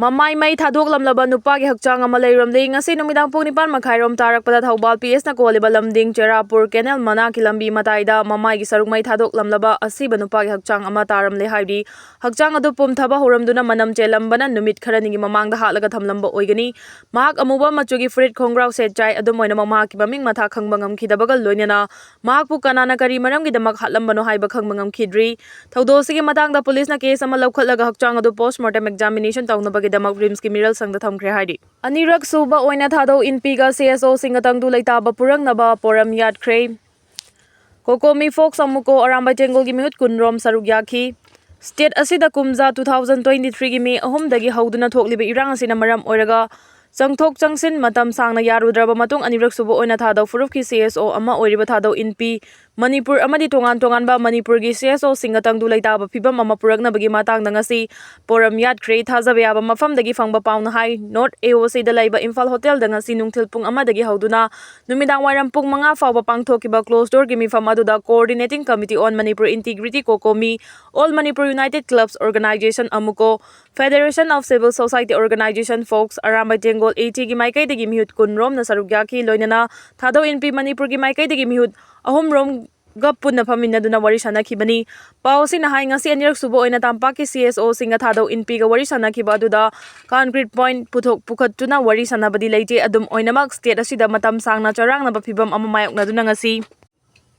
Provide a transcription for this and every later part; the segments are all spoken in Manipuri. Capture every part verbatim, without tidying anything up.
ꯃꯃꯥꯏ ꯃꯩ ꯊꯥꯗꯣꯛꯂꯝꯂꯕ ꯅꯨꯄꯥꯒꯤ ꯍꯛꯆꯥꯡ ꯑꯃ ꯂꯩꯔꯝꯂꯦ꯫ ꯉꯁꯤ ꯅꯨꯃꯤꯗꯥꯡ ꯄꯨꯡ ꯅꯤꯄꯥꯟ ꯃꯈꯥꯏꯔꯣꯝ ꯇꯥꯔꯛꯄꯗ ꯊꯧꯕꯥꯜ ꯄꯤ ꯑꯦꯁꯅ ꯀꯣꯜꯂꯤꯕ ꯂꯝꯗꯤꯡ ꯆꯦꯔꯥꯄꯨꯔ ꯀꯦꯅꯦꯜ ꯃꯅꯥꯛꯀꯤ ꯂꯝꯕꯤ ꯃꯇꯥꯏꯗ ꯃꯃꯥꯏꯒꯤ ꯁꯔꯨꯛ ꯃꯩ ꯊꯥꯗꯣꯛꯂꯝꯂꯕ ꯑꯁꯤꯕ ꯅꯨꯄꯥꯒꯤ ꯍꯛꯆꯥꯡ ꯑꯃ ꯇꯥꯔꯝꯂꯦ ꯍꯥꯏꯔꯤ꯫ ꯍꯛꯆꯥꯡ ꯑꯗꯨ ꯄꯨꯝꯊꯕ ꯍꯧꯔꯝꯗꯨꯅ ꯃꯅꯝ ꯆꯦꯜꯂꯝꯕꯅ ꯅꯨꯃꯤꯠ ꯈꯔꯅꯤꯒꯤ ꯃꯃꯥꯡꯗ ꯍꯥꯠꯂꯒ ꯊꯝꯂꯝꯕ ꯑꯣꯏꯒꯅꯤ꯫ ꯃꯍꯥꯛ ꯑꯃꯨꯕ ꯃꯆꯨꯒꯤ ꯐꯨꯔꯤꯠ ꯈꯣꯡꯒ꯭ꯔꯥꯎ ꯁꯦꯠ ꯆꯥꯏ꯫ ꯑꯗꯨꯝ ꯑꯣꯏꯅꯃꯛ ꯃꯍꯥꯛꯀꯤ ꯃꯃꯤꯡ ꯃꯊꯥ ꯈꯪꯕ ꯉꯝꯈꯤꯗꯕꯒ ꯂꯣꯏꯅꯅ ꯃꯍꯥꯛꯄꯨ ꯀꯅꯥꯅ ꯀꯔꯤ ꯃꯔꯝꯒꯤꯗꯃꯛ ꯍꯥꯠꯂꯝꯕꯅꯣ ꯍꯥꯏꯕ ꯈꯪꯕ ꯉꯝꯈꯤꯗ꯭ꯔꯤ꯫ ꯊꯧꯗꯣꯛ ꯑꯁꯤꯒꯤ ꯃꯇꯥꯡꯗ ꯄꯨꯂꯤꯁꯅ ꯀꯦꯁ ꯑꯃ ꯂꯧꯈꯠꯂꯒ ꯍꯛꯆꯥꯡ ꯑꯗꯨ ꯄꯣꯁꯃꯣꯔꯇꯦꯝ ꯑꯦꯛꯖꯥꯃꯤꯅꯦꯁꯟ ꯇꯧꯅꯕꯒꯤꯗꯃꯛ ꯔꯤꯝꯁꯀꯤ ꯃꯤꯔꯦꯜ ꯁꯪꯗ ꯊꯝꯈ꯭ꯔꯦ ꯍꯥꯏꯔꯤ꯫ ꯑꯅꯤꯔꯛ ꯁꯨꯕ ꯑꯣꯏꯅ ꯊꯥꯗꯧ ꯏꯟꯄꯤꯒ ꯁꯤ ꯑꯦꯁ ꯑꯣꯁꯤꯡꯒ ꯇꯪꯗꯨ ꯂꯩꯇꯥꯕ ꯄꯨꯔꯛꯅꯕ ꯄꯣꯔꯝ ꯌꯥꯠꯈ꯭ꯔꯦ꯫ ꯀꯣꯀꯣꯃꯤ ꯐꯣꯛꯁ ꯑꯃꯨꯀꯣ ꯑꯔꯥꯝꯕꯥꯏ ꯇꯦꯡꯒꯣꯜꯒꯤ ꯃꯤꯍꯨꯠ ꯀꯨꯟꯔꯣꯝ ꯁꯔꯨꯛ ꯌꯥꯈꯤ꯫ ꯁ꯭ꯇꯦꯠ ꯑꯁꯤꯗ ꯀꯨꯝꯖꯥ two thousand twenty three ꯒꯤ ꯃꯦ ꯑꯍꯨꯝꯗꯒꯤ ꯍꯧꯗꯨꯅ ꯊꯣꯛꯂꯤꯕ ꯏꯔꯥꯡ ꯑꯁꯤꯅ ꯃꯔꯝ ꯑꯣꯏꯔꯒ ꯆꯪꯊꯣꯛ ꯆꯪꯁꯤꯟ ꯃꯇꯝ ꯁꯥꯡꯅ ꯌꯥꯔꯨꯗ꯭ꯔꯕ ꯃꯇꯨꯡ ꯑꯅꯤꯔꯛ ꯁꯨꯕ ꯑꯣꯏꯅ ꯊꯥꯗꯧ ꯐꯨꯔꯨꯞꯀꯤ ꯁꯤ ꯑꯦꯁ ꯑꯣ ꯑꯃ ꯑꯣꯏꯔꯤꯕ ꯊꯥꯗꯧ ꯏꯟꯄꯤ ꯃꯅꯤꯄꯨꯔ ꯑꯃꯗꯤ ꯇꯣꯉꯥꯟ ꯇꯣꯉꯥꯟꯕ ꯃꯅꯤꯄꯨꯔꯒꯤ ꯁꯤ ꯑꯦꯁ ꯑꯣꯁꯤꯡꯒ ꯇꯪꯗꯨ ꯂꯩꯇꯥꯕ ꯐꯤꯕꯝ ꯑꯃ ꯄꯨꯔꯛꯅꯕꯒꯤ ꯃꯇꯥꯡꯗ ꯉꯁꯤ ꯄꯣꯔꯝ ꯌꯥꯠꯈ꯭ꯔꯦ꯫ ꯊꯥꯖꯕ ꯌꯥꯕ ꯃꯐꯝꯗꯒꯤ ꯐꯪꯕ ꯄꯥꯎꯅ ꯍꯥꯏ, ꯅꯣꯔꯠ ꯑꯦ ꯑꯣ ꯁꯤꯗ ꯂꯩꯕ ꯏꯝꯐꯥꯜ ꯍꯣꯇꯦꯜꯗ ꯉꯁꯤ ꯅꯨꯡꯊꯤꯜ ꯄꯨꯡ ꯑꯃꯗꯒꯤ ꯍꯧꯗꯨꯅ ꯅꯨꯃꯤꯗꯥꯡ ꯋꯥꯏꯔꯝ ꯄꯨꯡ ꯃꯉꯥ ꯐꯥꯎꯕ ꯄꯥꯡꯊꯣꯛꯈꯤꯕ ꯀ꯭ꯂꯣꯖ ꯗꯣꯔꯒꯤ ꯃꯤꯐꯝ ꯑꯗꯨꯗ Coordinating Committee on Manipur Integrity, COCOMI, All Manipur United Clubs Organization, AMUCO, Federation of Civil Society Organization, FOCS, Arambai Tenggol A ꯇꯤꯒꯤ ꯃꯥꯏꯀꯩꯗꯒꯤ ꯃꯤꯍꯨꯠ ꯀꯨꯟꯔꯣꯝꯅ ꯁꯔꯨꯛ ꯌꯥꯈꯤ꯫ ꯂꯣꯏꯅꯅ ꯊꯥꯗꯧ ꯏꯟꯄꯤ ꯃꯅꯤꯄꯨꯔꯒꯤ ꯃꯥꯏꯀꯩꯗꯒꯤ ꯃꯤꯍꯨꯠ ꯑꯍꯨꯝꯔꯣꯝꯒ ꯄꯨꯟꯅ ꯐꯝꯃꯤꯟꯅꯗꯨꯅ ꯋꯥꯔꯤ ꯁꯥꯟꯅꯈꯤꯕꯅꯤ꯫ ꯄꯥꯎ ꯑꯁꯤꯅ ꯍꯥꯏ, ꯉꯁꯤ ꯑꯅꯤꯔꯛ ꯁꯨꯕ ꯑꯣꯏꯅ ꯇꯝꯄꯥꯛꯀꯤ ꯁꯤ ꯑꯦꯁ ꯑꯣꯁꯤꯡꯒ ꯊꯥꯗꯧ ꯏꯟꯄꯤꯒ ꯋꯥꯔꯤ ꯁꯥꯟꯅꯈꯤꯕ ꯑꯗꯨꯗ concrete point ꯄꯨꯊꯣꯛ ꯄꯨꯈꯠꯇꯨꯅ ꯋꯥꯔꯤ ꯁꯥꯟꯅꯕꯗꯤ ꯂꯩꯇꯦ꯫ ꯑꯗꯨꯝ ꯑꯣꯏꯅꯃꯛ, ꯁ꯭ꯇꯦꯠ ꯑꯁꯤꯗ ꯃꯇꯝ ꯁꯥꯡꯅ ꯆꯔꯥꯡꯅꯕ ꯐꯤꯕꯝ ꯑꯃ ꯃꯥꯌꯣꯛꯅꯗꯨꯅ ꯉꯁꯤ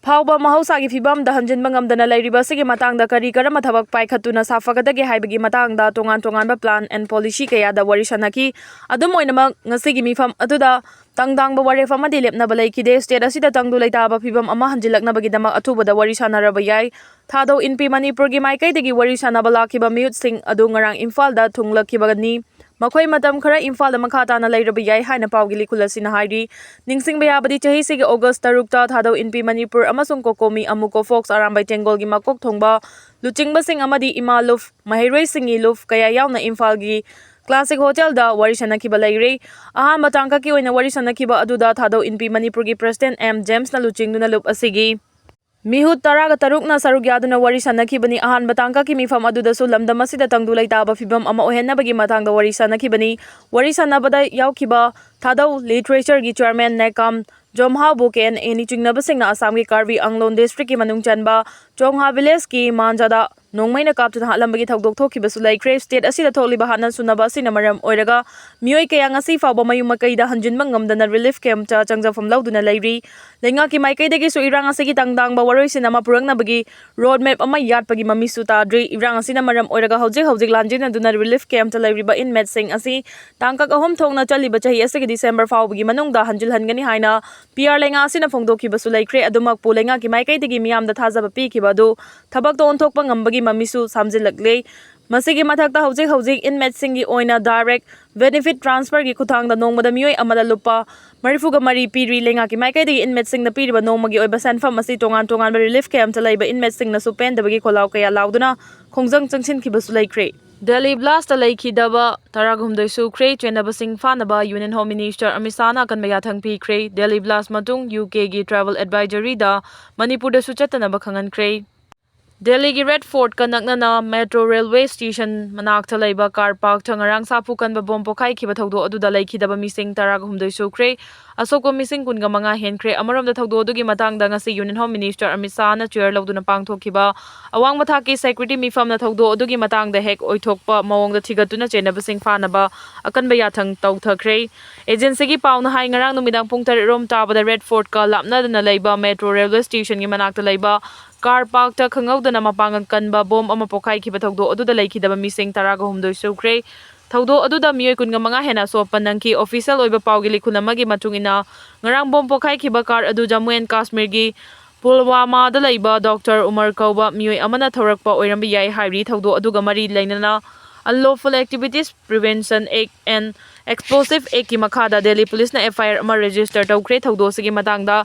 ꯐꯥꯎꯕ ꯃꯍꯧꯁꯥꯒꯤ ꯐꯤꯕꯝꯗ ꯍꯟꯖꯤꯟꯕ ꯉꯝꯗꯅ ꯂꯩꯔꯤꯕ ꯑꯁꯤꯒꯤ ꯃꯇꯥꯡꯗ ꯀꯔꯤ ꯀꯔꯝꯕ ꯊꯕꯛ ꯄꯥꯏꯈꯠꯇꯨꯅ ꯁꯥꯐꯒꯗꯒꯦ ꯍꯥꯏꯕꯒꯤ ꯃꯇꯥꯡꯗ ꯇꯣꯉꯥꯟ ꯇꯣꯉꯥꯟꯕ plan and policy ꯀꯌꯥꯗ ꯋꯥꯔꯤ ꯁꯥꯟꯅꯈꯤ꯫ ꯑꯗꯨꯝ ꯑꯣꯏꯅꯃꯛ, ꯉꯁꯤꯒꯤ ꯃꯤꯐꯝ ꯑꯗꯨꯗ ꯇꯪꯗꯥꯡꯕ ꯋꯥꯔꯦꯞ ꯑꯃꯗꯤ ꯂꯦꯞꯅꯕ ꯂꯩꯈꯤꯗꯦ꯫ ꯁ꯭ꯇꯦꯠ ꯑꯁꯤꯗ ꯇꯪꯗꯨ ꯂꯩꯇꯥꯕ ꯐꯤꯕꯝ ꯑꯃ ꯍꯟꯖꯤꯜꯂꯛꯅꯕꯒꯤꯗꯃꯛ ꯑꯊꯨꯕꯗ ꯋꯥꯔꯤ ꯁꯥꯟꯅꯔꯕ ꯌꯥꯏ꯫ ꯊꯥꯗꯧ ꯏꯟꯄꯤ ꯃꯅꯤꯄꯨꯔꯒꯤ ꯃꯥꯏꯀꯩꯗꯒꯤ ꯋꯥꯔꯤ ꯁꯥꯟꯅꯕ ꯂꯥꯛꯈꯤꯕ ꯃꯤꯍꯨꯠꯁꯤꯡ ꯑꯗꯨ ꯉꯔꯥꯡ ꯏꯝꯐꯥꯜꯗ ꯊꯨꯡꯂꯛꯈꯤꯕꯅꯤ꯫ ꯃꯈꯣꯏ ꯃꯇꯝ ꯈꯔ ꯏꯝꯐꯥꯜꯗ ꯃꯈꯥ ꯇꯥꯅ ꯂꯩꯔꯕ ꯌꯥꯏ ꯍꯥꯏꯅ ꯄꯥꯎꯒꯤ ꯂꯤꯈꯨꯜ ꯑꯁꯤꯅ ꯍꯥꯏꯔꯤ꯫ ꯅꯤꯡꯁꯤꯡꯕ ꯌꯥꯕꯗꯤ, ꯆꯍꯤꯁꯤꯒꯤ ꯑꯣꯒꯁ ꯇꯔꯨꯛꯇ ꯊꯥꯗꯧ ꯏꯟꯄꯤ ꯃꯅꯤꯄꯨꯔ ꯑꯃꯁꯨꯡ ꯀꯣꯀꯣꯃꯤ ꯑꯃꯨꯀꯣ ꯐꯣꯛꯁ ꯑꯔꯥꯝꯕꯥꯏ ꯇꯦꯡꯒꯣꯜꯒꯤ ꯃꯀꯣꯛ ꯊꯣꯡꯕ ꯂꯨꯆꯤꯡꯕꯁꯤꯡ ꯑꯃꯗꯤ ꯏꯃꯥ ꯂꯨꯞ, ꯃꯍꯩꯔꯣꯏꯁꯤꯡꯒꯤ ꯂꯨꯞ ꯀꯌꯥ ꯌꯥꯎꯅ ꯏꯝꯐꯥꯜꯒꯤ ꯀ꯭ꯂꯥꯁꯤꯛ ꯍꯣꯇꯦꯜꯗ ꯋꯥꯔꯤ ꯁꯥꯟꯅꯈꯤꯕ ꯂꯩꯔꯦ꯫ ꯑꯍꯥꯟꯕ ꯇꯥꯡꯀꯛꯀꯤ ꯑꯣꯏꯅ ꯋꯥꯔꯤ ꯁꯥꯟꯅꯈꯤꯕ ꯑꯗꯨꯗ ꯊꯥꯗꯧ ꯏꯟꯄꯤ ꯃꯅꯤꯄꯨꯔꯒꯤ ꯄ꯭ꯔꯦꯁꯤꯗꯦꯟꯠ ꯑꯦꯝ ꯖꯦꯝꯁꯅ ꯂꯨꯆꯤꯡꯗꯨꯅ ꯂꯨꯞ ꯑꯁꯤꯒꯤ ꯃꯤꯍꯨꯠ ꯇꯔꯥꯒ ꯇꯔꯨꯛꯅ ꯁꯔꯨꯛ ꯌꯥꯗꯨꯅ ꯋꯥꯔꯤ ꯁꯥꯟꯅꯈꯤꯕꯅꯤ꯫ ꯑꯍꯥꯟꯕ ꯇꯥꯡꯀꯛꯀꯤ ꯃꯤꯐꯝ ꯑꯗꯨꯗꯁꯨ ꯂꯝꯗꯝ ꯑꯁꯤꯗ ꯇꯪꯗꯨ ꯂꯩꯇꯥꯕ ꯐꯤꯕꯝ ꯑꯃ ꯑꯣꯏꯍꯟꯅꯕꯒꯤ ꯃꯇꯥꯡꯗ ꯋꯥꯔꯤ ꯁꯥꯟꯅꯈꯤꯕꯅꯤ꯫ ꯋꯥꯔꯤ ꯁꯥꯟꯅꯕꯗ ꯌꯥꯎꯈꯤꯕ ꯊꯥꯗꯧ ꯂꯤꯇꯔꯦꯆꯔꯒꯤ ꯆꯤꯌꯔꯃꯦꯟ ꯅꯦꯀꯥꯝ ꯖꯣꯝꯍꯥꯎꯕꯨ ꯀꯦ ꯑꯦꯟ ꯑꯦꯅꯤ ꯆꯤꯡꯅꯕꯁꯤꯡꯅ ꯑꯁꯥꯝꯒꯤ ꯀꯥꯔꯕꯤ ꯑꯪꯂꯣꯟ ꯗꯤꯁꯇ꯭ꯔꯤꯛꯀꯤ ꯃꯅꯨꯡ ꯆꯟꯕ ꯆꯣꯡꯍꯥ ꯚꯤꯂꯦꯖꯀꯤ ꯃꯥꯟꯖꯥꯗ ꯅꯣꯡꯃꯩꯅ ꯀꯥꯞꯇꯨꯅ ꯍꯥꯠꯂꯝꯕꯒꯤ ꯊꯧꯗꯣꯛ ꯊꯣꯛꯈꯤꯕꯁꯨ ꯂꯩꯈ꯭ꯔꯦ꯫ ꯁ꯭ꯇꯦꯠ ꯑꯁꯤꯗ ꯊꯣꯛꯂꯤꯕ ꯍꯥꯠꯅ ꯁꯨꯅꯕ ꯑꯁꯤꯅ ꯃꯔꯝ ꯑꯣꯏꯔꯒ ꯃꯤꯑꯣꯏ ꯀꯌꯥ ꯉꯁꯤ ꯐꯥꯎꯕ ꯃꯌꯨꯝ ꯃꯀꯩꯗ ꯍꯟꯖꯤꯟꯕ ꯉꯝꯗꯅ ꯔꯤꯂꯤꯐ ꯀꯦꯝꯞꯇ ꯆꯪꯖꯐꯝ ꯂꯧꯗꯨꯅ ꯂꯩꯔꯤ꯫ ꯂꯩꯉꯥꯛꯀꯤ ꯃꯥꯏꯀꯩꯗꯒꯤꯁꯨ ꯏꯔꯥꯡ ꯑꯁꯤꯒꯤ ꯇꯥꯡ ꯇꯥꯡꯕ ꯋꯥꯔꯣꯏꯁꯤꯟ ꯑꯃ ꯄꯨꯔꯛꯅꯕꯒꯤ ꯔꯣꯗ ꯃꯦꯞ ꯑꯃ ꯌꯥꯠꯄꯒꯤ ꯃꯃꯤꯁꯨ ꯇꯥꯗ꯭ꯔꯤ꯫ ꯏꯔꯥꯡ ꯑꯁꯤꯅ ꯃꯔꯝ ꯑꯣꯏꯔꯒ ꯍꯧꯖꯤꯛ ꯍꯧꯖꯤꯛ ꯂꯥꯟꯖꯦꯟꯅꯗꯨꯅ ꯔꯤꯂꯤꯐ ꯀꯦꯝꯞꯇ ꯂꯩꯔꯤꯕ ꯏꯟꯃꯦꯠꯁꯤꯡ ꯑꯁꯤ ꯇꯥꯡꯀꯛ ꯑꯍꯨꯝ ꯊꯣꯛꯅ ꯆꯠꯂꯤꯕ ꯆꯍꯤ ꯑꯁꯤꯒꯤ ꯗꯤꯁꯦꯝꯕꯔ ꯐꯥꯎꯕꯒꯤ ꯃꯅꯨꯡꯗ ꯍꯟꯖꯤꯜꯍꯟꯒꯅꯤ ꯍꯥꯏꯅ ꯄꯤ ꯑꯥꯔ ꯂꯩꯉꯥꯛ ꯑꯁꯤꯅ ꯐꯣꯡꯗꯣꯛꯈꯤꯕꯁꯨ ꯂꯩꯈ꯭ꯔꯦ꯫ ꯑꯗꯨꯃꯛꯄꯨ ꯂꯩꯉꯥꯛꯀꯤ ꯃꯥꯏꯀꯩꯗꯒꯤ ꯃꯤꯌꯥꯝꯗ ꯊꯥꯖꯕ ꯄꯤꯈꯤꯕ ꯑꯗꯨ ꯊꯕꯛꯇ ꯑꯣꯟꯊꯣꯛꯄ ꯉꯝꯕꯒꯤ ꯃꯃꯤꯁꯨ ꯁꯥꯝꯖꯤꯜꯂꯛꯂꯦ꯫ ꯃꯁꯤꯒꯤ ꯃꯊꯛꯇ ꯍꯧꯖꯤꯛ ꯍꯧꯖꯤꯛ ꯏꯟꯃꯦꯠꯁꯤꯡꯒꯤ ꯑꯣꯏꯅ ꯗꯥꯏꯔꯦꯛ ꯕꯦꯅꯤꯐꯤꯠ ꯇ꯭ꯔꯥꯟꯁꯐꯔꯒꯤ ꯈꯨꯠꯊꯥꯡꯗ ꯅꯣꯡꯃꯗ ꯃꯤꯑꯣꯏ ꯑꯃꯗ ꯂꯨꯄꯥ ꯃꯔꯤꯐꯨꯒ ꯃꯔꯤ ꯄꯤꯔꯤ꯫ ꯂꯩꯉꯥꯛꯀꯤ ꯃꯥꯏꯀꯩꯗꯒꯤ ꯏꯟꯃꯦꯠꯁꯤꯡꯗ ꯄꯤꯔꯤꯕ ꯅꯣꯡꯃꯒꯤ ꯑꯣꯏꯕ ꯁꯦꯟꯐꯝ ꯑꯁꯤ ꯇꯣꯉꯥꯟ ꯇꯣꯉꯥꯟꯕ ꯔꯤꯂꯤꯐ ꯀꯦꯝꯞꯇ ꯂꯩꯕ ꯏꯟꯃꯦꯠꯁꯤꯡꯅꯁꯨ ꯄꯦꯟꯗꯕꯒꯤ ꯈꯣꯜꯂꯥꯎ ꯀꯌꯥ ꯂꯥꯎꯗꯨꯅ ꯈꯣꯡꯖꯪ ꯆꯪꯁꯤꯟꯈꯤꯕꯁꯨ ꯂꯩꯈ꯭ꯔꯦ꯫ ꯗꯦꯜꯂꯤ ꯕ꯭ꯂꯥꯁꯇ ꯂꯩꯈꯤꯗꯕ ꯇꯔꯥꯒ ꯍꯨꯝꯗꯣꯏ ꯁꯨꯈ꯭ꯔꯦ꯫ ꯆꯦꯟꯅꯕꯁꯤꯡ ꯐꯥꯅꯕ ꯌꯨꯅꯤꯌꯟ ꯍꯣꯝ ꯃꯤꯅꯤꯁꯇꯔ ꯑꯃꯤꯠ ꯁꯥꯍꯅ ꯑꯀꯟꯕ ꯌꯥꯊꯪ ꯄꯤꯈ꯭ꯔꯦ꯫ ꯗꯦꯜꯂꯤ ꯕ꯭ꯂꯥꯁ ꯃꯇꯨꯡ ꯌꯨ ꯀꯦꯒꯤ ꯇ꯭ꯔꯥꯏꯕꯦꯜ ꯑꯦꯗꯚꯥꯏꯖꯔꯤꯗ ꯃꯅꯤꯄꯨꯔꯗꯁꯨ ꯆꯠꯇꯅꯕ ꯈꯪꯍꯟꯈ꯭ꯔꯦ꯫ ꯗꯦꯜꯂꯤꯒꯤ ꯔꯦꯗ ꯐꯣꯔꯠꯀ ꯅꯛꯅꯅ ꯃꯦꯇ꯭ꯔꯣ ꯔꯦꯜꯋꯦ ꯁ꯭ꯇꯦꯁꯟ ꯃꯅꯥꯛꯇ ꯂꯩꯕ ꯀꯥꯔ ꯄꯥꯔꯛꯇ ꯉꯔꯥꯡ ꯁꯥꯐꯨ ꯀꯟꯕ ꯕꯣꯝ ꯄꯣꯈꯥꯏꯈꯤꯕ ꯊꯧꯗꯣꯛ ꯑꯗꯨꯗ ꯂꯩꯈꯤꯗꯕ ꯃꯤꯁꯤꯡ ꯇꯔꯥꯒ ꯍꯨꯝꯗꯣꯏ ꯁꯨꯈ꯭ꯔꯦ꯫ ꯑꯁꯣꯛꯄ ꯃꯤꯁꯤꯡ ꯀꯨꯟꯒ ꯃꯉꯥ ꯍꯦꯟꯈ꯭ꯔꯦ꯫ ꯑꯃꯔꯣꯝꯗ ꯊꯧꯗꯣꯛ ꯑꯗꯨꯒꯤ ꯃꯇꯥꯡꯗ ꯉꯁꯤ ꯌꯨꯅꯤꯌꯟ ꯍꯣꯝ ꯃꯤꯅꯤꯁꯇꯔ ꯑꯃꯤꯠ ꯁꯥꯍꯅ ꯆꯤꯌꯔ ꯂꯧꯗꯨꯅ ꯄꯥꯡꯊꯣꯛꯈꯤꯕ ꯑꯋꯥꯡꯕ ꯊꯥꯛꯀꯤ ꯁꯦꯀ꯭ꯌꯨꯔꯤꯇꯤ ꯃꯤꯐꯝꯅ ꯊꯧꯗꯣꯛ ꯑꯗꯨꯒꯤ ꯃꯇꯥꯡꯗ ꯍꯦꯛ ꯑꯣꯏꯊꯣꯛꯄ ꯃꯑꯣꯡꯗ ꯊꯤꯒꯠꯇꯨꯅ ꯆꯦꯟꯅꯕꯁꯤꯡ ꯐꯥꯅꯕ ꯑꯀꯟꯕ ꯌꯥꯊꯪ ꯇꯧꯊꯈ꯭ꯔꯦ꯫ ꯑꯦꯖꯦꯟꯁꯤꯒꯤ ꯄꯥꯎꯅ ꯍꯥꯏ, ꯉꯔꯥꯡ ꯅꯨꯃꯤꯗꯥꯡ ꯄꯨꯡ ꯇꯔꯦꯠ ꯔꯣꯝ ꯇꯥꯕꯗ ꯔꯦꯗ ꯐꯣꯔꯠꯀ ꯂꯥꯞꯅꯗꯅ ꯂꯩꯕ ꯃꯦꯇ꯭ꯔꯣ ꯔꯦꯜꯋꯦ ꯁ꯭ꯇꯦꯁꯟꯒꯤ ꯃꯅꯥꯛꯇ ꯂꯩꯕ ꯀꯥꯔ ꯄꯥꯔꯛꯇ ꯈꯪꯍꯧꯗꯅ ꯃꯄꯥꯡꯒꯜ ꯀꯟꯕ ꯕꯣꯝ ꯑꯃ ꯄꯣꯈꯥꯏꯈꯤꯕ ꯊꯧꯗꯣꯛ ꯑꯗꯨꯗ ꯂꯩꯈꯤꯗꯕ ꯃꯤꯁꯤꯡ ꯇꯔꯥꯒ ꯍꯨꯝꯗꯣꯏ ꯁꯨꯈ꯭ꯔꯦ꯫ ꯊꯧꯗꯣꯛ ꯑꯗꯨꯗ ꯃꯤꯑꯣꯏ ꯀꯨꯟꯒ ꯃꯉꯥ ꯍꯦꯟꯅ ꯑꯁꯣꯛ ꯑꯄꯟ ꯅꯪꯈꯤ꯫ ꯑꯣꯐꯤꯁꯤꯌꯦꯜ ꯑꯣꯏꯕ ꯄꯥꯎꯒꯤ ꯂꯤꯈꯨꯟ ꯑꯃꯒꯤ ꯃꯇꯨꯡ ꯏꯟꯅ, ꯉꯔꯥꯡ ꯕꯣꯝ ꯄꯣꯈꯥꯏꯈꯤꯕ ꯀꯥꯔ ꯑꯗꯨ ꯖꯝꯃꯨ ꯑꯦꯟ ꯀꯥꯁꯃꯤꯔꯒꯤ ꯄꯨꯜꯋꯥꯃꯥꯗ ꯂꯩꯕ ꯗꯣꯛꯇꯔ ꯎꯃꯔ ꯀꯧꯕ ꯃꯤꯑꯣꯏ ꯑꯃꯅ ꯊꯧꯔꯛꯄ ꯑꯣꯏꯔꯝꯕ ꯌꯥꯏ ꯍꯥꯏꯔꯤ꯫ ꯊꯧꯗꯣꯛ ꯑꯗꯨꯒ ꯃꯔꯤ ꯂꯩꯅꯅ Unlawful Activities Prevention Act and Explosive Actꯀꯤ ꯃꯈꯥꯗ ꯗꯦꯜꯂꯤ ꯄꯨꯂꯤꯁꯅ ꯑꯦꯐ ꯑꯥꯏ ꯑꯥꯔ ꯑꯃ ꯔꯦꯖꯤꯁꯇꯔ ꯇꯧꯈ꯭ꯔꯦ꯫ ꯊꯧꯗꯣꯛ ꯑꯁꯤꯒꯤ ꯃꯇꯥꯡꯗ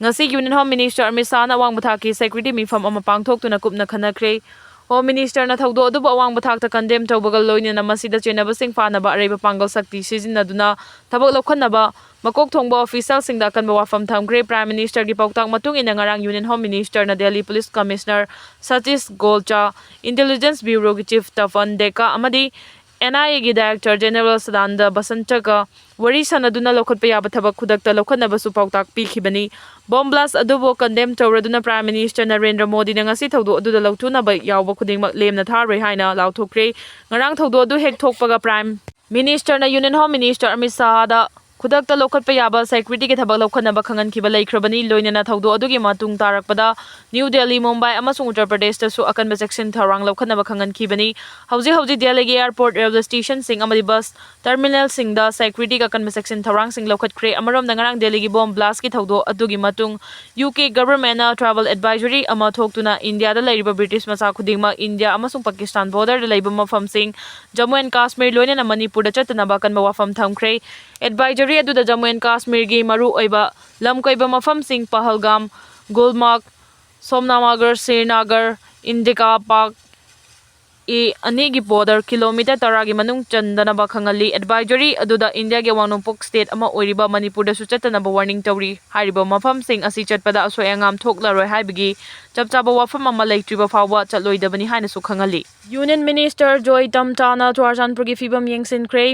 ꯉꯁꯤ ꯌꯨꯅꯤꯌꯟ ꯍꯣꯝ ꯃꯤꯅꯤꯁꯇꯔ ꯑꯃꯤꯠ ꯁꯥꯍꯅ ꯑꯋꯥꯡꯕ ꯊꯥꯛꯀꯤ ꯁꯦꯀ꯭ꯌꯨꯔꯤꯇꯤ ꯃꯤꯐꯝ ꯑꯃ ꯄꯥꯡꯊꯣꯛꯇꯨꯅ ꯀꯨꯞꯅ ꯈꯟꯅꯈ꯭ꯔꯦ꯫ Home Ministerꯅ ꯊꯧꯗꯣꯛ ꯑꯗꯨꯕꯨ ꯑꯋꯥꯡꯕ ꯊꯥꯛꯇ condemn ꯇꯧꯕꯒ ꯂꯣꯏꯅꯅ ꯃꯁꯤꯗ ꯆꯦꯟꯅꯕꯁꯤꯡ ꯐꯥꯅꯕ ꯑꯔꯩꯕ ꯄꯥꯡꯒꯜ ꯁꯛꯇꯤ ꯁꯤꯖꯤꯟꯅꯗꯨꯅ ꯊꯕꯛ ꯂꯧꯈꯠꯅꯕ ꯃꯀꯣꯛ ꯊꯣꯡꯕ officialꯁꯤꯡꯗ ꯑꯀꯟꯕ ꯋꯥꯐꯝ ꯊꯝꯈ꯭ꯔꯦ꯫ Prime Ministerꯒꯤ ꯄꯥꯎꯇꯥꯛ ꯃꯇꯨꯡ ꯏꯟꯅ ꯉꯔꯥꯡ Union Home Ministerꯅ Delhi Police Commissioner Satish Golcha, Intelligence Bureauꯒꯤ Chief Tapan Deka ꯑꯃꯗꯤ NIAꯒꯤ Director General Sananda Basantkaꯒ ꯋꯥꯔꯤ ꯁꯥꯟꯅꯗꯨꯅ ꯂꯧꯈꯠꯄ ꯌꯥꯕ ꯊꯕꯛ ꯈꯨꯗꯛꯇ ꯂꯧꯈꯠꯅꯕꯁꯨ ꯄꯥꯎꯇꯥꯛ ꯄꯤꯈꯤꯕꯅꯤ꯫ Bomb blast ꯑꯗꯨꯕꯨ condemn ꯇꯧꯔꯗꯨꯅ Prime Ministerꯅ ꯅꯔꯦꯟꯗ꯭ꯔ ꯃꯣꯗꯤꯅ ꯉꯁꯤ ꯊꯧꯗꯣꯛ ꯑꯗꯨꯗ ꯂꯧꯊꯨꯅꯕ ꯌꯥꯎꯕ ꯈꯨꯗꯤꯡꯃꯛ ꯂꯦꯝꯅ ꯊꯥꯔꯣꯏ ꯍꯥꯏꯅ ꯂꯥꯎꯊꯣꯛꯈ꯭ꯔꯦ꯫ ꯉꯔꯥꯡ ꯊꯧꯗꯣꯛ ꯑꯗꯨ ꯍꯦꯛ ꯊꯣꯛꯄꯒ Prime Ministerꯅ Union Home Minister Amit ꯁꯥꯍꯗ ꯈꯨꯗꯛꯇ ꯂꯧꯈꯠꯄ ꯌꯥꯕ securityꯒꯤ ꯊꯕꯛ ꯂꯧꯈꯠꯅꯕ ꯈꯪꯍꯟꯈꯤꯕ ꯂꯩꯈ꯭ꯔꯕꯅꯤ꯫ ꯂꯣꯏꯅꯅ ꯊꯧꯗꯣꯛ ꯑꯗꯨꯒꯤ ꯃꯇꯨꯡ ꯇꯥꯔꯛꯄꯗ New Delhi, Mumbai ꯑꯃꯁꯨꯡ Uttar Pradeshꯇꯁꯨ ꯑꯀꯟꯕ ꯆꯦꯛꯁꯤꯟ ꯊꯧꯔꯥꯡ ꯂꯧꯈꯠꯅꯕ ꯈꯪꯍꯟꯈꯤꯕꯅꯤ꯫ ꯍꯧꯖꯤꯛ ꯍꯧꯖꯤꯛ Delhiꯒꯤ airport, railway stationꯁꯤꯡ ꯑꯃꯗꯤ bus terminalꯁꯤꯡꯗ securityꯒꯤ ꯑꯀꯟꯕ ꯆꯦꯛꯁꯤꯟ ꯊꯧꯔꯥꯡꯁꯤꯡ ꯂꯧꯈꯠꯈ꯭ꯔꯦ꯫ ꯑꯃꯔꯣꯝꯗ ꯉꯔꯥꯡ Delhiꯒꯤ bomb blastꯀꯤ ꯊꯧꯗꯣꯛ ꯑꯗꯨꯒꯤ ꯃꯇꯨꯡ UK governmentꯅ travel advisory ꯑꯃ ꯊꯣꯛꯇꯨꯅ ꯏꯟꯗꯤꯌꯥꯗ ꯂꯩꯔꯤꯕ British ꯃꯆꯥ ꯈꯨꯗꯤꯡꯃꯛ ꯏꯟꯗꯤꯌꯥ ꯑꯃꯁꯨꯡ ꯄꯥꯀꯤꯁꯇꯥꯟ borderꯗ ꯂꯩꯕ ꯃꯐꯝꯁꯤꯡ, ꯖꯝꯃꯨ and ꯀꯥꯁꯃꯤꯔ ꯂꯣꯏꯅꯅ ꯃꯅꯤꯄꯨꯔꯗ ꯆꯠꯇꯅꯕ ꯑꯀꯟꯕ ꯋꯥꯐꯝ ꯊꯝꯈ꯭ꯔꯦ꯫ Advisory ꯑꯗꯨꯗ ꯖꯝꯃꯨ and ꯀꯥꯁꯃꯤꯔꯒꯤ ꯃꯔꯨꯑꯣꯏꯕ ꯂꯝ ꯀꯣꯏꯕ ꯃꯐꯝꯁꯤꯡ ꯄꯍꯜꯒꯥꯝ, ꯒꯨꯜꯃꯥꯔꯒ, ꯁꯣꯝꯅꯥꯃꯥꯔꯒ, ꯁ꯭ꯔꯤꯅꯒꯔ, ꯏꯟꯗꯤꯀꯥ ꯄꯥꯔꯛ, ꯑꯦ ꯑꯅꯤꯒꯤ border kilometre ꯇꯔꯥꯒꯤ ꯃꯅꯨꯡ ꯆꯟꯗꯅꯕ ꯈꯪꯍꯜꯂꯤ꯫ Advisory ꯑꯗꯨꯗ ꯏꯟꯗꯤꯌꯥꯒꯤ ꯑꯋꯥꯡ ꯅꯣꯡꯄꯣꯛ state ꯑꯃ ꯑꯣꯏꯔꯤꯕ ꯃꯅꯤꯄꯨꯔꯗꯁꯨ ꯆꯠꯇꯅꯕ warning ꯇꯧꯔꯤ꯫ ꯍꯥꯏꯔꯤꯕ ꯃꯐꯝꯁꯤꯡ ꯑꯁꯤ ꯆꯠꯄꯗ ꯑꯁꯣꯏ ꯑꯉꯥꯝ ꯊꯣꯛꯂꯔꯣꯏ ꯍꯥꯏꯕꯒꯤ ꯆꯞ ꯆꯥꯕ ꯋꯥꯐꯝ ꯑꯃ ꯂꯩꯇ꯭ꯔꯤꯕ ꯐꯥꯎꯕ ꯆꯠꯂꯣꯏꯗꯕꯅꯤ ꯍꯥꯏꯅꯁꯨ ꯈꯪꯍꯜꯂꯤ꯫ Union Minister Joy Tamtana ꯆꯨꯔꯥꯆꯥꯟꯄꯨꯔꯒꯤ ꯐꯤꯕꯝ ꯌꯦꯡꯁꯤꯟꯈ꯭ꯔꯦ꯫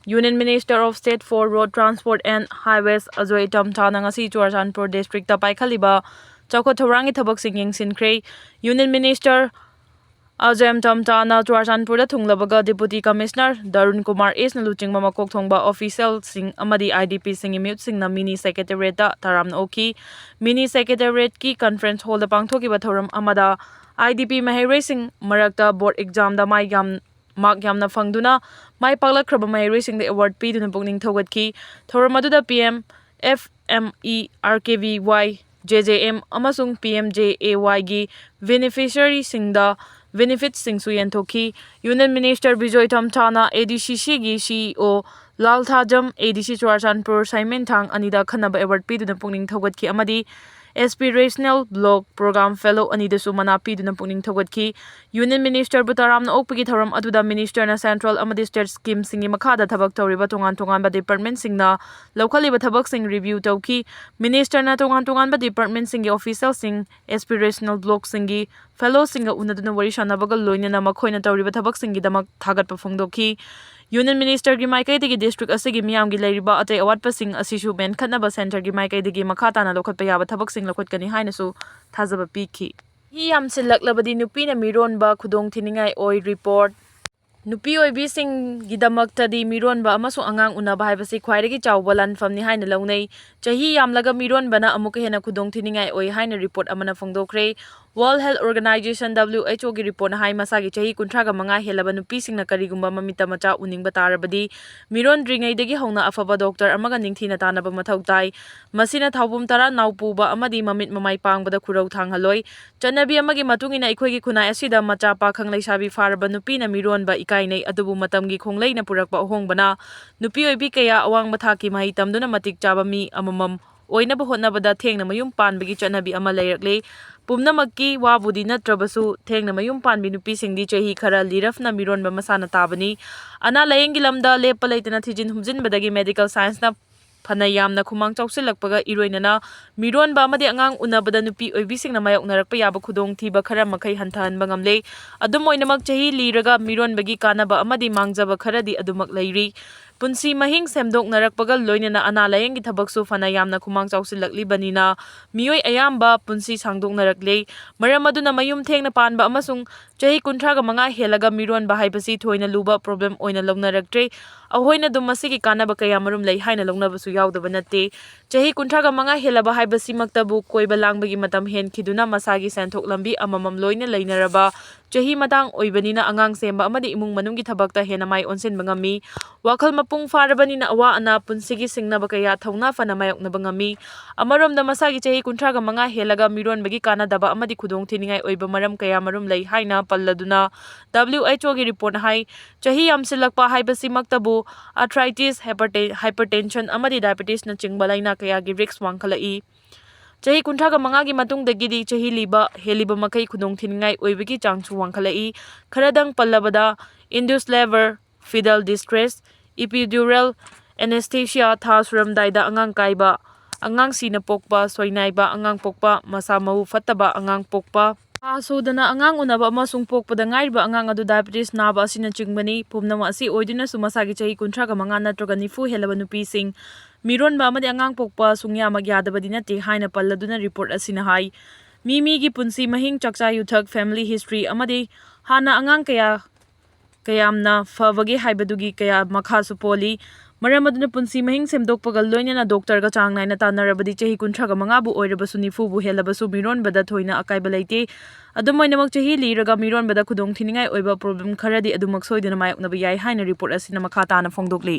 Union Minister of State for Road Transport and Highways Ajoy Tamtana ꯉꯁꯤ ꯆꯨꯔꯥꯆꯥꯟꯄꯨꯔ districtꯇ ꯄꯥꯏꯈꯠꯂꯤꯕ ꯆꯥꯎꯈꯠ ꯊꯧꯔꯥꯡꯒꯤ ꯊꯕꯛꯁꯤꯡ ꯌꯦꯡꯁꯤꯟꯈ꯭ꯔꯦ꯫ Union Minister Ajoy Tamtana ꯆꯨꯔꯥꯆꯥꯟꯄꯨꯔꯗ ꯊꯨꯡꯂꯕꯒ Deputy Commissioner ꯗꯔꯨꯟ ꯀꯨꯃꯥꯔ ꯑꯦꯁꯅ ꯂꯨꯆꯤꯡꯕ ꯃꯀꯣꯛ ꯊꯣꯡꯕ officialꯁꯤꯡ ꯑꯃꯗꯤ IDPꯁꯤꯡꯒꯤ ꯃꯤꯍꯨꯠꯁꯤꯡꯅ Mini Secretariatꯇ ꯇꯔꯥꯝꯅ ꯑꯣꯛꯈꯤ꯫ Mini Secretariatꯀꯤ conference hallꯗ ꯄꯥꯡꯊꯣꯛꯈꯤꯕ ꯊꯧꯔꯝ ꯑꯃꯗ IDP ꯃꯍꯩꯔꯣꯏꯁꯤꯡ ꯃꯔꯛꯇ board examꯗ ꯃꯥꯏ ꯌꯥꯝ mark ꯌꯥꯝꯅ ꯐꯪꯗꯨꯅ ꯃꯥꯏ ꯄꯥꯛꯂꯛꯈ꯭ꯔꯕ ꯃꯍꯩꯔꯣꯏꯁꯤꯡꯗ award ꯄꯤꯗꯨꯅ ꯄꯨꯛꯅꯤꯡ ꯊꯧꯒꯠꯈꯤ꯫ ꯊꯧꯔꯝ ꯑꯗꯨꯗ PM, FME, RKVY, JJM ꯑꯃꯁꯨꯡ PMJAYꯒꯤ beneficiaryꯁꯤꯡꯗ benefitsꯁꯤꯡꯁꯨ ꯌꯦꯟꯊꯣꯛꯈꯤ꯫ Union Minister ꯕꯤꯖꯣꯏ ꯊꯝꯊꯥꯅ ADCCꯒꯤ CEO ꯂꯥꯜ ꯊꯥꯖꯝ, ADC ꯆꯨꯔꯥꯆꯥꯟꯄꯨꯔ ꯁꯥꯏꯃꯦꯟꯊꯥꯡ ꯑꯅꯤꯗ ꯑꯈꯟꯅꯕ award ꯄꯤꯗꯨꯅ ꯄꯨꯛꯅꯤꯡ ꯊꯧꯒꯠꯈꯤ ꯑꯃꯗꯤ Aspirational Block Program Fellow ꯑꯅꯤꯗꯁꯨ ꯃꯅꯥ ꯄꯤꯗꯨꯅ ꯄꯨꯛꯅꯤꯡ ꯊꯧꯒꯠꯈꯤ꯫ Union Ministerꯕꯨ ꯇꯔꯥꯝꯅ ꯑꯣꯛꯄꯒꯤ ꯊꯧꯔꯝ ꯑꯗꯨꯗ Ministerꯅ Central ꯑꯃꯗꯤ State Schemeꯁꯤꯡꯒꯤ ꯃꯈꯥꯗ ꯊꯕꯛ ꯇꯧꯔꯤꯕ ꯇꯣꯉꯥꯟ ꯇꯣꯉꯥꯟꯕ Departmentꯁꯤꯡꯅ ꯂꯧꯈꯠꯂꯤꯕ ꯊꯕꯛꯁꯤꯡ review ꯇꯧꯈꯤ꯫ Ministerꯅ ꯇꯣꯉꯥꯟ ꯇꯣꯉꯥꯟꯕ Departmentꯁꯤꯡꯒꯤ Officialꯁꯤꯡ, Aspirational Blockꯁꯤꯡꯒꯤ Fellowꯁꯤꯡꯒ ꯎꯅꯗꯨꯅ ꯋꯥꯔꯤ ꯁꯥꯟꯅꯕꯒ ꯂꯣꯏꯅꯅ ꯃꯈꯣꯏꯅ ꯇꯧꯔꯤꯕ ꯊꯕꯛꯁꯤꯡꯒꯤꯗꯃꯛ ꯊꯥꯒꯠꯄ ꯐꯣꯡꯗꯣꯛꯈꯤ꯫ Union Ministerꯒꯤ ꯃꯥꯏꯀꯩꯗꯒꯤ district ꯑꯁꯤꯒꯤ ꯃꯤꯌꯥꯝꯒꯤ ꯂꯩꯔꯤꯕ ꯑꯇꯩ ꯑꯋꯥꯠꯄꯁꯤꯡ ꯑꯁꯤꯁꯨ ꯃꯦꯟꯈꯠꯅꯕ Centreꯒꯤ ꯃꯥꯏꯀꯩꯗꯒꯤ ꯃꯈꯥ ꯇꯥꯅ ꯂꯧꯈꯠꯄ ꯌꯥꯕ ꯊꯕꯛꯁꯤꯡ ꯂꯧꯈꯠꯀꯅꯤ ꯍꯥꯏꯅꯁꯨ ꯊꯥꯖꯕ ꯄꯤꯈꯤ꯫ ꯆꯍꯤ ꯌꯥꯝꯁꯤꯜꯂꯛꯂꯕꯗꯤ ꯅꯨꯄꯤꯅ ꯃꯤꯔꯣꯟꯕ ꯈꯨꯗꯣꯡꯊꯤꯅꯤꯡꯉꯥꯏ ꯑꯣꯏ꯫ Report꯫ ꯅꯨꯄꯤ ꯑꯣꯏꯕꯤꯁꯤꯡꯒꯤꯗꯃꯛꯇꯗꯤ ꯃꯤꯔꯣꯟꯕ ꯑꯃꯁꯨꯡ ꯑꯉꯥꯡ ꯎꯅꯕ ꯍꯥꯏꯕꯁꯤ ꯈ꯭ꯋꯥꯏꯗꯒꯤ ꯆꯥꯎꯕ ꯂꯥꯟꯐꯝꯅꯤ ꯍꯥꯏꯅ ꯂꯧꯅꯩ꯫ ꯆꯍꯤ ꯌꯥꯝꯂꯒ ꯃꯤꯔꯣꯟꯕꯅ ꯑꯃꯨꯛꯀ ꯍꯦꯟꯅ ꯈꯨꯗꯣꯡꯊꯤꯅꯤꯡꯉꯥꯏ ꯑꯣꯏ ꯍꯥꯏꯅ report ꯑꯃꯅ ꯐꯣꯡꯗꯣꯛꯈ꯭ꯔꯦ꯫ World Health Organization, WHOꯒꯤ reportꯅ ꯍꯥꯏ, ꯃꯁꯥꯒꯤ ꯆꯍꯤ ꯀꯨꯟꯊ꯭ꯔꯥꯒ ꯃꯉꯥ ꯍꯦꯜꯂꯕ ꯅꯨꯄꯤꯁꯤꯡꯅ ꯀꯔꯤꯒꯨꯝꯕ ꯃꯃꯤꯠꯇ ꯃꯆꯥ ꯎꯅꯤꯡꯕ ꯇꯥꯔꯕꯗꯤ, ꯃꯤꯔꯣꯟꯗ꯭ꯔꯤꯉꯩꯗꯒꯤ ꯍꯧꯅ ꯑꯐꯕ doctor ꯑꯃꯒ ꯅꯤꯡꯊꯤꯅ ꯇꯥꯟꯅꯕ ꯃꯊꯧ ꯇꯥꯏ꯫ ꯃꯁꯤꯅ ꯊꯥꯎꯕꯨꯝ ꯇꯔꯥ ꯅꯥꯎ ꯄꯨꯕ ꯑꯃꯗꯤ ꯃꯃꯤꯠ ꯃꯃꯥꯏ ꯄꯥꯡꯕꯗ ꯈꯨꯔꯧ ꯊꯥꯡꯍꯜꯂꯣꯏ꯫ ꯆꯠꯅꯕꯤ ꯑꯃꯒꯤ ꯃꯇꯨꯡ ꯏꯟꯅ, ꯑꯩꯈꯣꯏꯒꯤ ꯈꯨꯟꯅꯥꯏ ꯑꯁꯤꯗ ꯃꯆꯥ ꯄꯥꯈꯪ ꯂꯩꯁꯥꯕꯤ ꯐꯥꯔꯕ ꯅꯨꯄꯤꯅ ꯃꯤꯔꯣꯟꯕ ꯏꯀꯥꯏꯅꯩ, ꯑꯗꯨꯕꯨ ꯃꯇꯝꯒꯤ ꯈꯣꯡꯂꯩꯅ ꯄꯨꯔꯛꯄ ꯑꯍꯣꯡꯕꯅ ꯅꯨꯄꯤ ꯑꯣꯏꯕꯤ ꯀꯌꯥ ꯑꯋꯥꯡꯕ ꯊꯥꯛꯀꯤ ꯃꯍꯩ ꯇꯝꯗꯨꯅ ꯃꯇꯤꯛ ꯆꯥꯕ ꯃꯤ ꯑꯃꯃꯝ ꯑꯣꯏꯅꯕ ꯍꯣꯠꯅꯕꯗ ꯊꯦꯡꯅ ꯃꯌꯨꯝ ꯄꯥꯟꯕꯒꯤ ꯆꯠꯅꯕꯤ ꯑꯃ ꯂꯩꯔꯛꯂꯦ꯫ ꯄꯨꯝꯅꯃꯛꯀꯤ ꯋꯥꯕꯨꯗꯤ ꯅꯠꯇ꯭ꯔꯕꯁꯨ, ꯊꯦꯡꯅ ꯃꯌꯨꯝ ꯄꯥꯟꯕꯤ ꯅꯨꯄꯤꯁꯤꯡꯗꯤ ꯆꯍꯤ ꯈꯔ ꯂꯤꯔꯐꯅ ꯃꯤꯔꯣꯟꯕ ꯃꯁꯥꯅ ꯇꯥꯕꯅꯤ꯫ ꯑꯅꯥ ꯂꯥꯌꯦꯡꯒꯤ ꯂꯝꯗ ꯂꯦꯞꯄ ꯂꯩꯇꯅ ꯊꯤꯖꯤꯟ ꯍꯨꯝꯖꯤꯟꯕꯗꯒꯤ medical scienceꯅ ꯐꯅ ꯌꯥꯝꯅ ꯈꯨꯃꯥꯡ ꯆꯥꯎꯁꯤꯜꯂꯛꯄꯒ ꯏꯔꯣꯏꯅꯅ ꯃꯤꯔꯣꯟꯕ ꯑꯃꯗꯤ ꯑꯉꯥꯡ ꯎꯅꯕꯗ ꯅꯨꯄꯤ ꯑꯣꯏꯕꯤꯁꯤꯡꯅ ꯃꯥꯌꯣꯛꯅꯔꯛꯄ ꯌꯥꯕ ꯈꯨꯗꯣꯡꯊꯤꯕ ꯈꯔ ꯃꯈꯩ ꯍꯟꯊꯍꯟꯕ ꯉꯝꯂꯦ꯫ ꯑꯗꯨꯝ ꯑꯣꯏꯅꯃꯛ, ꯆꯍꯤ ꯂꯤꯔꯒ ꯃꯤꯔꯣꯟꯕꯒꯤ ꯀꯥꯟꯅꯕ ꯑꯃꯗꯤ ꯃꯥꯡꯖꯕ ꯈꯔꯗꯤ ꯑꯗꯨꯃꯛ ꯂꯩꯔꯤ꯫ ꯄꯨꯟꯁꯤ ꯃꯍꯤꯡ ꯁꯦꯝꯗꯣꯛꯅꯔꯛꯄꯒ ꯂꯣꯏꯅꯅ ꯑꯅꯥ ꯂꯥꯌꯦꯡꯒꯤ ꯊꯕꯛꯁꯨ ꯐꯅ ꯌꯥꯝꯅ ꯈꯨꯃꯥꯡ ꯆꯥꯎꯁꯤꯜꯂꯛꯂꯤꯕꯅꯤꯅ ꯃꯤꯑꯣꯏ ꯑꯌꯥꯝꯕ ꯄꯨꯟꯁꯤ ꯁꯥꯡꯗꯣꯛꯅꯔꯛꯂꯦ꯫ ꯃꯔꯝ ꯑꯗꯨꯅ ꯃꯌꯨꯝ ꯊꯦꯡꯅ ꯄꯥꯟꯕ ꯑꯃꯁꯨꯡ ꯆꯍꯤ ꯀꯨꯟꯊ꯭ꯔꯥꯒ ꯃꯉꯥ ꯍꯦꯜꯂꯒ ꯃꯤꯔꯣꯟꯕ ꯍꯥꯏꯕꯁꯤ ꯊꯣꯏꯅ ꯂꯨꯕ problem ꯑꯣꯏꯅ ꯂꯧꯅꯔꯛꯇ꯭ꯔꯦ꯫ ꯑꯩꯈꯣꯏꯅ ꯑꯗꯨꯝ ꯃꯁꯤꯒꯤ ꯀꯥꯟꯅꯕ ꯀꯌꯥ ꯃꯔꯨꯝ ꯂꯩ ꯍꯥꯏꯅ ꯂꯧꯅꯕꯁꯨ ꯌꯥꯎꯗꯕ ꯅꯠꯇꯦ꯫ ꯆꯍꯤ ꯀꯨꯟꯊ꯭ꯔꯥꯒ ꯃꯉꯥ ꯍꯦꯜꯂꯕ ꯍꯥꯏꯕꯁꯤꯃꯛꯇꯕꯨ ꯀꯣꯏꯕ ꯂꯥꯡꯕꯒꯤ ꯃꯇꯝ ꯍꯦꯟꯈꯤꯗꯨꯅ ꯃꯁꯥꯒꯤ ꯁꯦꯟꯊꯣꯛ ꯂꯝꯕꯤ ꯑꯃꯃꯝ ꯂꯣꯏꯅ ꯂꯩꯅꯔꯕ ꯆꯍꯤ ꯃꯇꯥꯡ ꯑꯣꯏꯕꯅꯤꯅ ꯑꯉꯥꯡ ꯁꯦꯝꯕ ꯑꯃꯗꯤ ꯏꯃꯨꯡ ꯃꯅꯨꯡꯒꯤ ꯊꯕꯛꯇ ꯍꯦꯟꯅ ꯃꯥꯏ ꯑꯣꯟꯁꯤꯟꯕ ꯉꯝꯃꯤ꯫ ꯋꯥꯈꯜ ꯃꯄꯨꯡ ꯐꯥꯔꯕꯅꯤꯅ ꯑꯋꯥ ꯑꯅꯥ ꯄꯨꯟꯁꯤꯒꯤ ꯁꯤꯡꯅꯕ ꯀꯌꯥ ꯊꯧꯅꯥ ꯐꯅ ꯃꯥꯌꯣꯛꯅꯕ ꯉꯝꯃꯤ꯫ ꯑꯃꯔꯣꯝꯗ ꯃꯁꯥꯒꯤ ꯆꯍꯤ ꯀꯨꯟꯊ꯭ꯔꯥꯒ ꯃꯉꯥ ꯍꯦꯜꯂꯒ ꯃꯤꯔꯣꯟꯕꯒꯤ ꯀꯥꯟꯅꯗꯕ ꯑꯃꯗꯤ ꯈꯨꯗꯣꯡꯊꯤꯅꯤꯡꯉꯥꯏ ꯑꯣꯏꯕ ꯃꯔꯝ ꯀꯌꯥ ꯃꯔꯨꯝ ꯂꯩ ꯍꯥꯏꯅ ꯄꯜꯂꯗꯨꯅ WHOꯒꯤ reportꯅ ꯍꯥꯏ, ꯆꯍꯤ ꯌꯥꯝꯁꯤꯜꯂꯛꯄ ꯍꯥꯏꯕꯁꯤꯃꯛꯇꯕꯨ arthritis, hyperte-, hypertension ꯑꯃꯗꯤ diabetesꯅꯆꯤꯡꯕ ꯂꯥꯏꯅꯥ ꯀꯌꯥꯒꯤ risk ꯋꯥꯡꯈꯠꯂꯛꯏ꯫ ꯆꯍꯤ ꯀꯨꯟꯊ꯭ꯔꯥꯒ ꯃꯉꯥꯒꯤ ꯃꯇꯨꯡꯗꯒꯤꯗꯤ ꯆꯍꯤ ꯂꯤꯕ ꯍꯦꯜꯂꯤꯕ ꯃꯈꯩ ꯈꯨꯗꯣꯡ ꯊꯤꯅꯤꯡꯉꯥꯏ ꯑꯣꯏꯕꯒꯤ ꯆꯥꯡꯁꯨ ꯋꯥꯡꯈꯠꯂꯛꯏ꯫ ꯈꯔꯗꯪ ꯄꯜꯂꯕꯗ, induced labour, fetal distress, epidural anesthesia, ꯊꯥ ꯁꯨꯔꯝꯗꯥꯏꯗ ꯑꯉꯥꯡ ꯀꯥꯏꯕ, ꯑꯉꯥꯡ ꯁꯤꯅ ꯄꯣꯛꯄ, ꯁꯣꯏꯅꯥꯏꯕ ꯑꯉꯥꯡ ꯄꯣꯛꯄ, ꯃꯁꯥ ꯃꯎ ꯐꯠꯇꯕ ꯑꯉꯥꯡ ꯄꯣꯛꯄ, ꯊꯥ ꯁꯨꯗꯅ ꯑꯉꯥꯡ ꯎꯅꯕ ꯑꯃꯁꯨꯡ ꯄꯣꯛꯄꯗ ꯉꯥꯏꯔꯤꯕ ꯑꯉꯥꯡ ꯑꯗꯨ diabetes ꯅꯥꯕ ꯑꯁꯤꯅꯆꯤꯡꯕꯅꯤ꯫ ꯄꯨꯝꯅꯃꯛ ꯑꯁꯤ ꯑꯣꯏꯗꯨꯅꯁꯨ ꯃꯁꯥꯒꯤ ꯆꯍꯤ ꯀꯨꯟꯊ꯭ꯔꯥꯒ ꯃꯉꯥ ꯅꯠꯇ꯭ꯔꯒ ꯅꯤꯐꯨ ꯍꯦꯜꯂꯕ ꯅꯨꯄꯤꯁꯤꯡ, ꯃꯤꯔꯣꯟꯕ ꯑꯃꯗꯤ ꯑꯉꯥꯡ ꯄꯣꯛꯄ ꯁꯨꯡꯌꯥꯃꯛ ꯌꯥꯗꯕꯗꯤ ꯅꯠꯇꯦ ꯍꯥꯏꯅ ꯄꯜꯂꯗꯨꯅ report ꯑꯁꯤꯅ ꯍꯥꯏ꯫ ꯃꯤ ꯃꯤꯒꯤ ꯄꯨꯟꯁꯤ ꯃꯍꯤꯡ, ꯆꯥꯛꯆꯥ ꯌꯨꯊꯛ, family history ꯑꯃꯗꯤ ꯍꯥꯟꯅ ꯑꯉꯥꯡ ꯀꯌꯥ ꯀꯌꯥꯝꯅ ꯐꯕꯒꯦ ꯍꯥꯏꯕꯗꯨꯒꯤ ꯀꯌꯥ ꯃꯈꯥꯁꯨ ꯄꯣꯜꯂꯤ꯫ ꯃꯔꯝ ꯑꯗꯨꯅ ꯄꯨꯟꯁꯤ ꯃꯍꯤꯡ ꯁꯦꯝꯗꯣꯛꯄꯒ ꯂꯣꯏꯅꯅ doctorꯒ ꯆꯥꯡ ꯅꯥꯏꯅ ꯇꯥꯟꯅꯔꯕꯗꯤ ꯆꯍꯤ ꯀꯨꯟꯊ꯭ꯔꯥꯒ ꯃꯉꯥꯕꯨ ꯑꯣꯏꯔꯕꯁꯨ ꯅꯤꯐꯨꯕꯨ ꯍꯦꯜꯂꯕꯁꯨ ꯃꯤꯔꯣꯟꯕꯗ ꯊꯣꯏꯅ ꯑꯀꯥꯏꯕ ꯂꯩꯇꯦ꯫ ꯑꯗꯨꯝ ꯑꯣꯏꯅꯃꯛ ꯆꯍꯤ ꯂꯤꯔꯒ ꯃꯤꯔꯣꯟꯕꯗ ꯈꯨꯗꯣꯡ ꯊꯤꯅꯤꯡꯉꯥꯏ ꯑꯣꯏꯕ problem ꯈꯔꯗꯤ ꯑꯗꯨꯃꯛ ꯁꯣꯏꯗꯅ ꯃꯥꯌꯣꯛꯅꯕ ꯌꯥꯏ ꯍꯥꯏꯅ report ꯑꯁꯤꯅ ꯃꯈꯥ ꯇꯥꯅ ꯐꯣꯡꯗꯣꯛꯂꯤ꯫